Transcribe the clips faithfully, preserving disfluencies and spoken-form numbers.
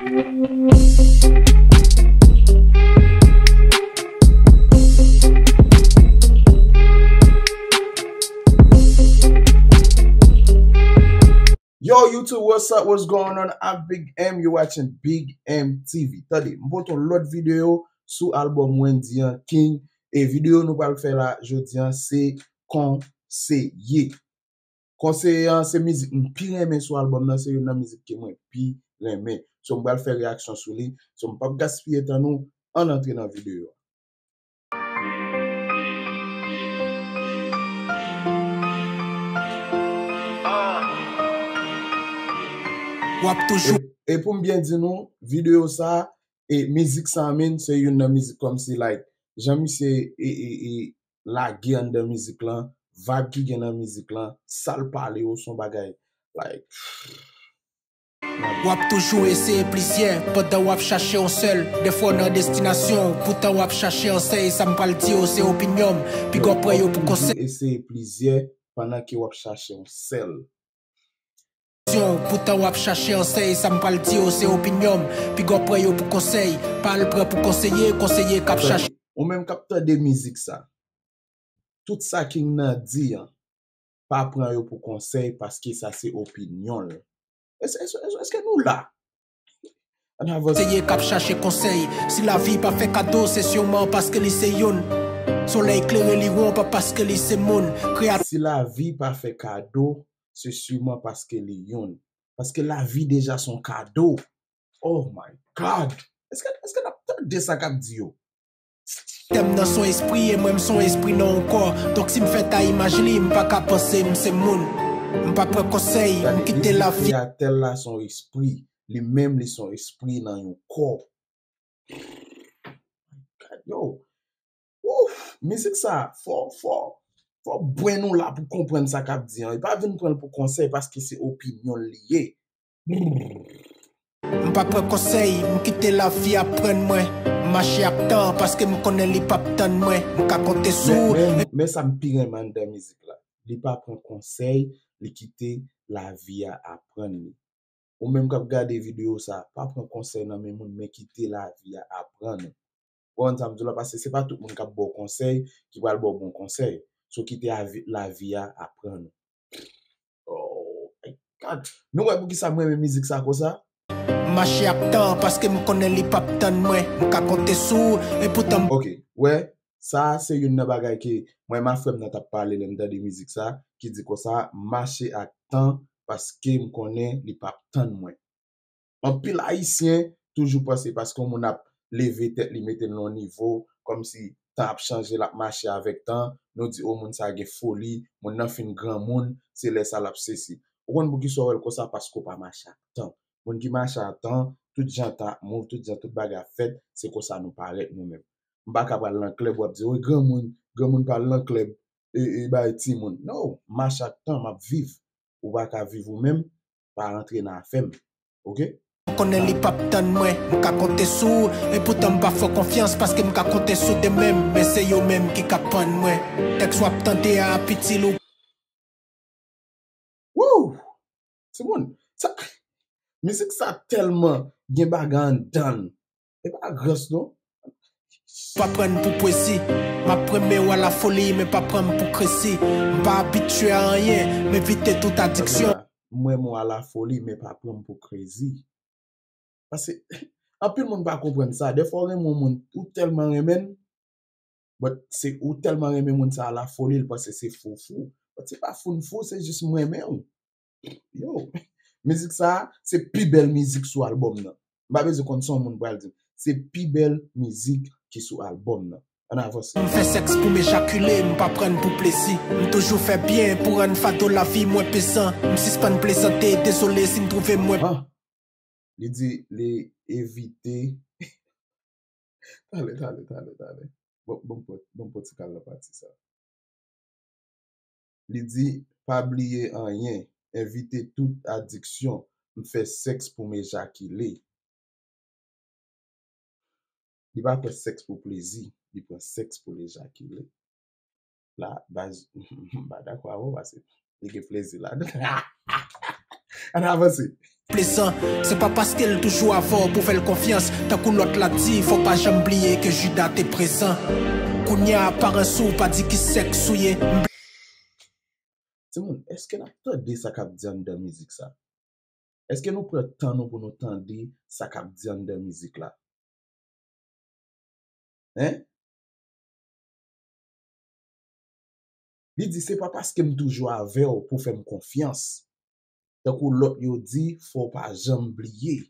Yo, YouTube, what's up? What's going on? I'm Big M. You're watching Big M T V. Tande, m pote yon lòt videyo sou albòm Wendyy an, King. E videyo nou pral fè la jodi an, se Konseye. Konseye an, se mizik m pi renmen sou albòm nan, se youn nan mizik ke mwen pi renmen. So, m pral fè reyaksyon sou li. So, m p ap gaspiye tan nou, ann antre nan videyo a. W ap toujou. E, e pou m byen di nou, videyo sa, e mizik sa menm, se youn nan mizik kòmsi, like, jan misye, e, e, e, lage anndan mizik lan, vag ki gen nan mizik lan, sa l pale yo, se yon bagay, like, W ap toujou eseye plizyè pandan w ap chache yon sèl. Dèfwa w nan destinasyon w, poutan w ap chache ansèy. Sa m pral di w se opinyon m. Piga w pran yo pou konsèy. Yo, w ap toujou eseye plizyè pandan ke w ap chache yon sèl. Poutan w ap chache ansèy. Sa m pral di w se opinyon m. Piga w pran yo pou konsèy. Pa al pran pou konseye, konseye k ap chache. Ou menm k ap tande mizik sa. Tout sa King nan di an, pa pran yo pou konsèy paske sa se opinyon l. Èske, èske, èske, èske nou la? Ann avanse. Seye k ap chache konsèy. Si lavi pa fè kado, se siman paske li se youn. Solèy klere li won, pa paske li se moun. Kreyatè. Si lavi pa fè kado, se siman paske li youn. Paske lavi deja se yon kado. Oh my God! Èske, èske n ap tande sa k ap di yo? Tèm nan se yon espri, e mwen m se yon espri nan yon kò. Donk si m fèt a imaj li, m pa ka panse m se moun. M pa pran konsèy, m kite lavi. Gade, li di kreyatè l la se yon espri. Li menm, li se yon espri nan yon kò. Gad, yo. Ouf, mizik sa, fò, fò, fò bwen nou la pou konprann sa k ap di an. E pa vin pran l pou konsèy paske se opinyon l li ye. M pa pran konsèy, m kite lavi aprann mwen. M mache ak tan paske m konnen li p ap tann mwen. M ka konte sou ou. Men, men, men sa m pi renmen anndan mizik la. Li pa pran konsèy, li kite lavi a aprann li. Ou menm k ap gade videyo sa, pa pran konsèy nan men moun, men kite lavi a aprann ou. Ou konprann sa m di w la, paske se pa tout moun k ap ba w konsèy ki pral ba w bon konsèy. So kite avi-, lavi a aprann ou. Oh my God. Nou wè poukisa m renmen mizik sa konsa? M mache ak tan paske m konnen li p ap tann mwen. M ka konte sou ou, e poutan m... Ok, wè, sa se youn nan bagay ke mwen m a frè m nan t ap pale lè m tande mizik sa, ki di konsa, m mache ak tan paske m konnen li p ap tann mwen. Anpil Ayisyen toujou panse paske yon moun ap leve tèt li, mete l nan yon nivo, kòmsi tan ap chanje, l ap mache avèk tan, nou di, o, moun sa gen foli, moun nan fin granmoun, se lè sa l ap sesi. Ou konn poukisa w wè l konsa? Paske w pa mache ak tan. Moun ki mache ak tan, tout jan tan ap move, tout jan tout bagay ap fèt, se konsa nou parèt nou menm. M pa ka pral nan klèb, w ap di, wi, granmoun, granmoun pa al nan klèb, e, e, bay timoun. No, mache ak tan, m ap viv. Ou pa ka viv ou menm, pa rantre nan afè m. Ok? M konnen li p ap tann mwen, m ka konte sou ou, e poutan m pa fè w konfyans, paske m ka konte sou demen m, men se yo menm ki ka pann mwen. Tèks w ap tande a, piti l ou... Woo! Timoun, sa, mizik sa tèlman gen bagay anndan l. E pa grès non. Pa pran m pou pwezi. M ap renmen w a la foli, men pa pran m pou krezi. M pa abitye a anyen, m evite tout adiksyon. M renmen w a la foli, men pa pran m pou krezi. Paske, anpil moun pa konprann sa. Dèfwa w renmen yon moun, ou tèlman renmen l, but se ou tèlman renmen moun sa a la foli, l panse se fou fou. But se pa fou n fou, se jis m renmen w. Yo, mizik sa a, se pi bèl mizik sou albòm nan. M pa bezwen konn sa yon moun pral di m. Se pi bèl mizik ki sou albòm nan. Ann avanse. M fè sèks pou m ejakile, m pa pran n pou plezi. M toujou fè byen pou rann fado lavi mwen pezan. M sispann plezante, dezole si n twouve mwen... Ah, li di li evite. Tande, tande, tande, tande. Bon, bon, bon, bon, pran ti kal nan pati sa. Li di, pa bliye anyen, evite tout adiksyon, m fè sèks pou m ejakile. Li pa pran sèks pou plezi, li pran sèks pou l ejakile. La, baz, m pa dakò avè w, paske li gen plezi ladan. Ann avanse. Plezan, se pa paske l toujou avè w pou w fè l konfyans. Tankou lòt la di, fò w pa janm bliye ke Jida te prezan. Kounye a, aparans ou pa di ki sèks ou ye. M Timoun, èske n ap tande sa k ap di anndan mizik sa? Èske nou pran tan nou pou nou tande sa k ap di anndan mizik la? Hein? Li di, se pa paske m toujou avè w pou w fè m konfyans. Tankou lòt yo di, fò w pa janm bliye.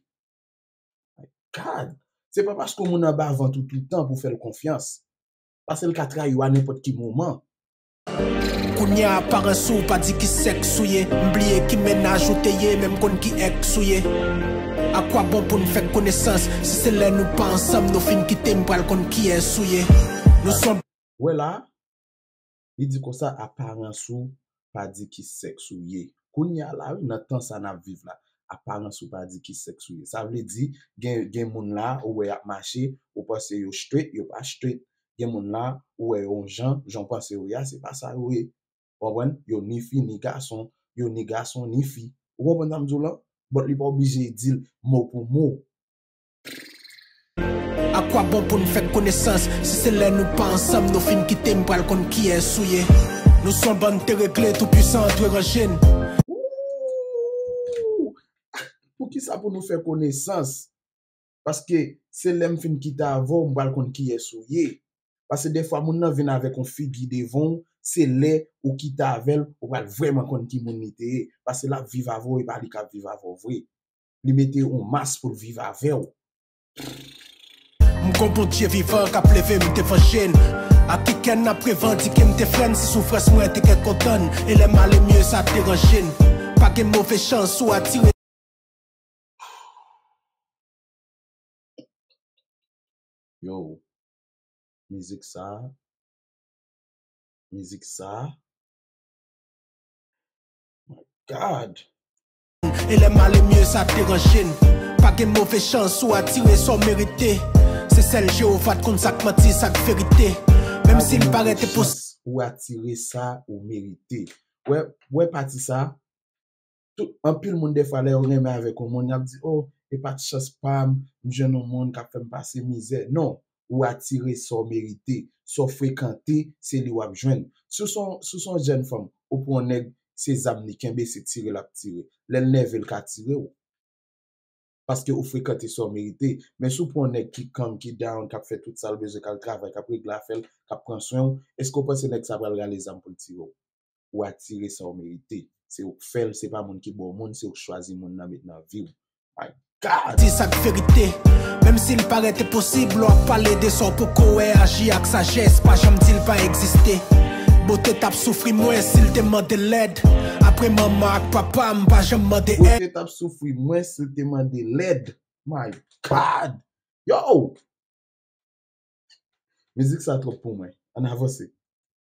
My God! Se pa paske yon moun anba vant ou toutan pou w fè l konfyans. Paske l ka trayi w a nenpòt ki moman. Kounye a, aparans ou pa di ki sèks ou ye. M bliye ki mennaj ou te ye, men m konn ki èks ou ye. A kwa bon pou n fè konesans si se lè nou pa ansanm nou fin kite m pral konn kiyès ou ye. Nou se yon Wè la, li di konsa, aparans ou pa di ki sèks ou ye. Kounye a la, wi, nan tan sa n ap viv la, aparans ou pa di ki sèks ou ye. Sa vle di, gen, gen moun la, ou wè y ap mache, ou panse yo straight, yo pa straight. Gen moun la, ou wè yo yon jan, jan w panse yo ye a, se pa sa yo ye. Ou konprann? Yo ni fi, ni gason, yo ni gason, ni fi. Ou konprann sa m di w lan? But li pa oblije di l mo pou mo. A kwa bon pou n fè konesans si se lè nou pa ansanm nou fin kite m pral konn kiyès ou ye. Nou se yon bann te regle, Toupwisan antre ranje n. Ooh! Poukisa pou nou fè konesans? Paske se lè m fin kite avè w, m pral konn kiyès ou ye. Paske dèfwa moun nan vin avèk yon figi devan w, se lè ou kite avè l, ou pral vrèman konn ki moun li te ye. Paske l ap viv avè w, e pa li k ap viv avè w vre. Li mete yon mas pou l viv avè w. M gon Bondye vivan k ap leve m devan je n. Ak ki kè n ap revandike m te frè n si soufrans mwen te kè kontan n. E lè m ale mye sa te ranje n. Pa gen move chans ou atire. Yo, mizik sa, mizik sa, my God! E lè m ale mye sa te ranje n. Pa gen move chans ou atire sa w merite. Se sèl Jewova t konn sa k manti, sa k verite. Menm si l parèt enpos- Ou atire sa ou merite. Wè, wè pati sa, tout, anpil moun dèfwa lè yo renmen avèk yon moun, y ap di, o, e pa t chans pa m, m jwenn yon moun k ap fè m pase mizè. Non, ou atire sa w merite, sa w frekante, se li w ap jwenn. Si w se yon, si w se yon jèn fanm, ou pran yon nèg, se zam li kenbe, se tire l ap tire. Lè l nève, l ka tire w. Paske ou frekante sa w merite. Men si w pran yon nèg ki calm, ki down, k ap fè tout sa l bezwen, k al travay, k ap regle afè l, k ap pran swen w, èske w panse nèg sa pral rale zam pou l tire w? Ou atire sa w merite. Se ou k fè l, se pa moun ki ba w moun, se ou k chwazi moun nan met nan vi w. My God! Di sa k verite. Menm si l parèt enposib, lè w ap pale de sa w poko wè, aji ak sajès, pa janm di l pa egziste. Bote t ap soufri mwens si l te mande lèd. Apre manman ak papa, m pa janm mande èd. Bote t ap soufri mwens si l te mande lèd. My God! Yo! Mizik sa twòp pou mwen. Ann avanse.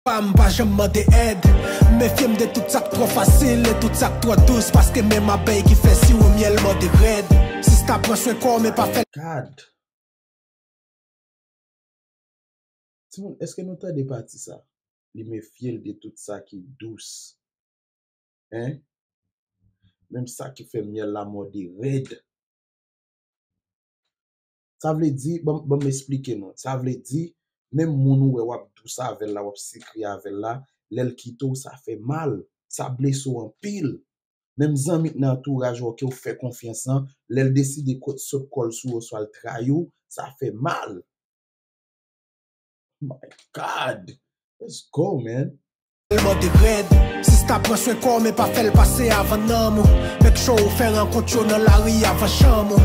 Pa m pa janm mande èd. M mefye m de tout sa k twò fasil e tout sa k twò dous, paske menm abèy ki fè siwo myèl mande rèd. Sista pran swen kò w, men pa fè l. God! Timoun, èske nou tande pati sa? Li mefye l de tout sa ki dous. Hein? Menm sa ki fè myèl la mòde rèd. Sa vle di, ban, ban m esplike nou. Sa vle di, menm moun ou wè w ap dous avè l la, w ap sikre avè l la, lè l kite w, sa fè mal. Sa blese w anpil. Menm zanmi k nan antouraj ou ke w fè konfyans lan, lè l deside ko-, sot kò l sou ou, oswa l trayi w, sa fè mal. My God! Let's go, man! L mande rèd. Sista pran swen kò w, men pa fè l pase avan nanm ou. Make sure ou fè rankont yo nan lari avan chanm ou.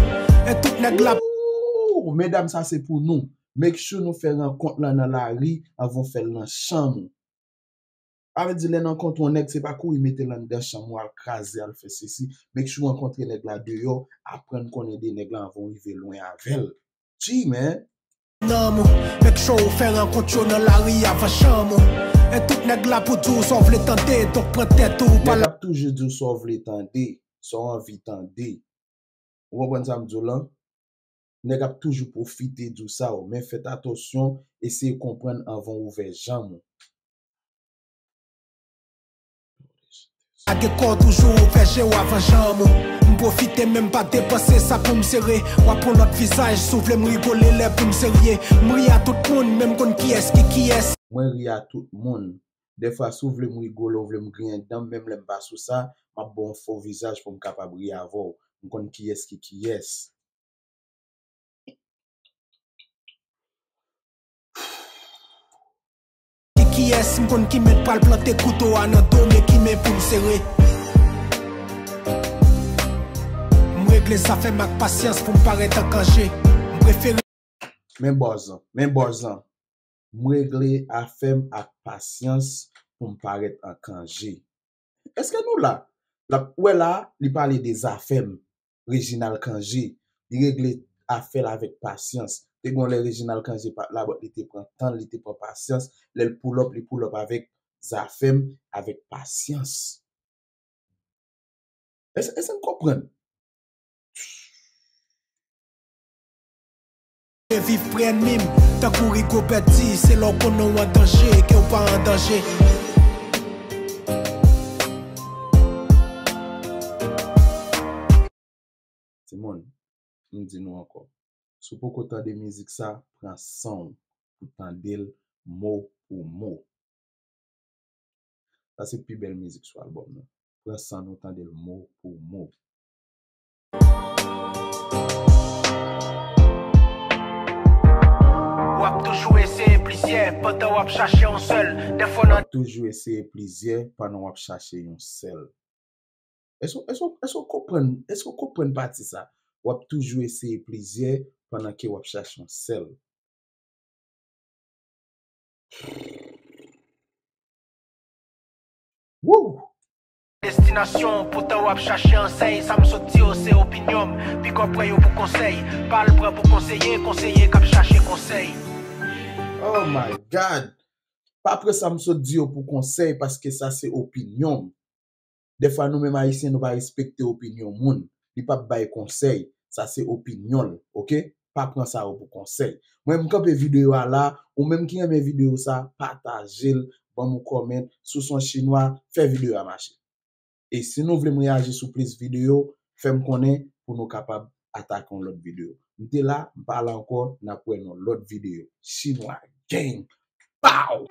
E tout nèg la. Ooh, medam, sa se pou nou. Make sure nou fè rankont lan nan lari avan w fè l nan chanm ou. Sa vle di, lè n rankontre yon nèg, se pa kouri mete l anndan chanm ou, al kraze, al fè sesi. Make sure w rankontre nèg la deyò, aprann konnen de nèg la avan w rive lwen avè l. G, man. Nanm ou, make sure ou fè rankont yo nan lari avan chanm ou. E tout nèg la pou di w sa w vle tande, donk pran tèt ou, pa. Nèg ap toujou di w sa w vle tande, sa w anvi tande. Ou konprann sa m di w lan? Nèg ap toujou pwofite di w sa, men fèt atansyon, eseye konprann anvan w ouvè janm ou. Lage kò w toujou, ouvè je w avan janm ou. M pwofite, men m pa depanse sa pou m sere. W ap yon lòt vizaj, si w vle m rigole lè pou m serye. M ri a tout moun, men m konn kiyès ki kiyès. Mwen ri a tout moun. Dèfwa, si w vle m rigole, w vle m griyen dan m, menm lè m pa sou sa, m ap ba w yon fo vizaj pou m kapab ri avè w. M konn kiyès ki kiyès. Ki kiyès m konn ki mèt pral plante kouto a nan do m e ki men pou m sere. M regle zafè m ak pasyans pou m parèt an kanje. M prefere. Men bòz lan, men bòz lan. M regle afè m ak pasyans pou m parèt an kanje. Èske nou la? L ap, ou wè la, li pale de zafè m, Reginald Cangé. Li regle afè l avèk pasyans. Te gon lè Reginald Cangé pa t la, but li te pran tan l, li te pran pasyans. Lè l pull up, li pull up avèk zafè m, avèk pasyans. Èske, èske n konprann? Viv pre ènmi m, tankou Rigobert di, se lè w konnen w an danje ke w pa an danje. Timoun, m di nou ankò, si w poko tande mizik sa, pran san w pou tande l mo pou mo. Sa se pi bèl mizik sou albòm nan. Pran san nou tande l mo pou mo. W ap toujou eseye plizyè pandan w ap chache yon sèl. Dèfwa w nan. W ap toujou eseye plizyè pandan w ap chache yon sèl. Èske, èske, èske w konprann, èske w konprann pati sa? W ap toujou eseye plizyè pandan ke w ap chache yon sèl. Woo! Destinasyon, poutan w ap chache ansèy. Sa m sot di yo se opinyon m. Piga w pran yo pou konsèy. Pa al pran pou konseye, konseye k ap chache konsèy. Oh my God! Pa pran sa m sot di yo pou konsèy, paske sa se opinyon m. Dèfwa nou menm Ayisyen, nou pa respekte opinyon moun. Li p ap bay konsèy. Sa se opinyon l, oke? Pa pran sa yo pou konsèy. Mwen, m kanpe videyo a la. Ou menm ki renmen videyo sa, pataje l, ban m yon kòmant. Si w se yon chinwa, fè videyo a mache. E si nou vle m reyaji sou plis videyo, fè m konnen pou nou kapab atake yon lòt videyo. M te la, m pa la ankò, n ap wè nan lòt videyo. Chinwa Gang! Pow!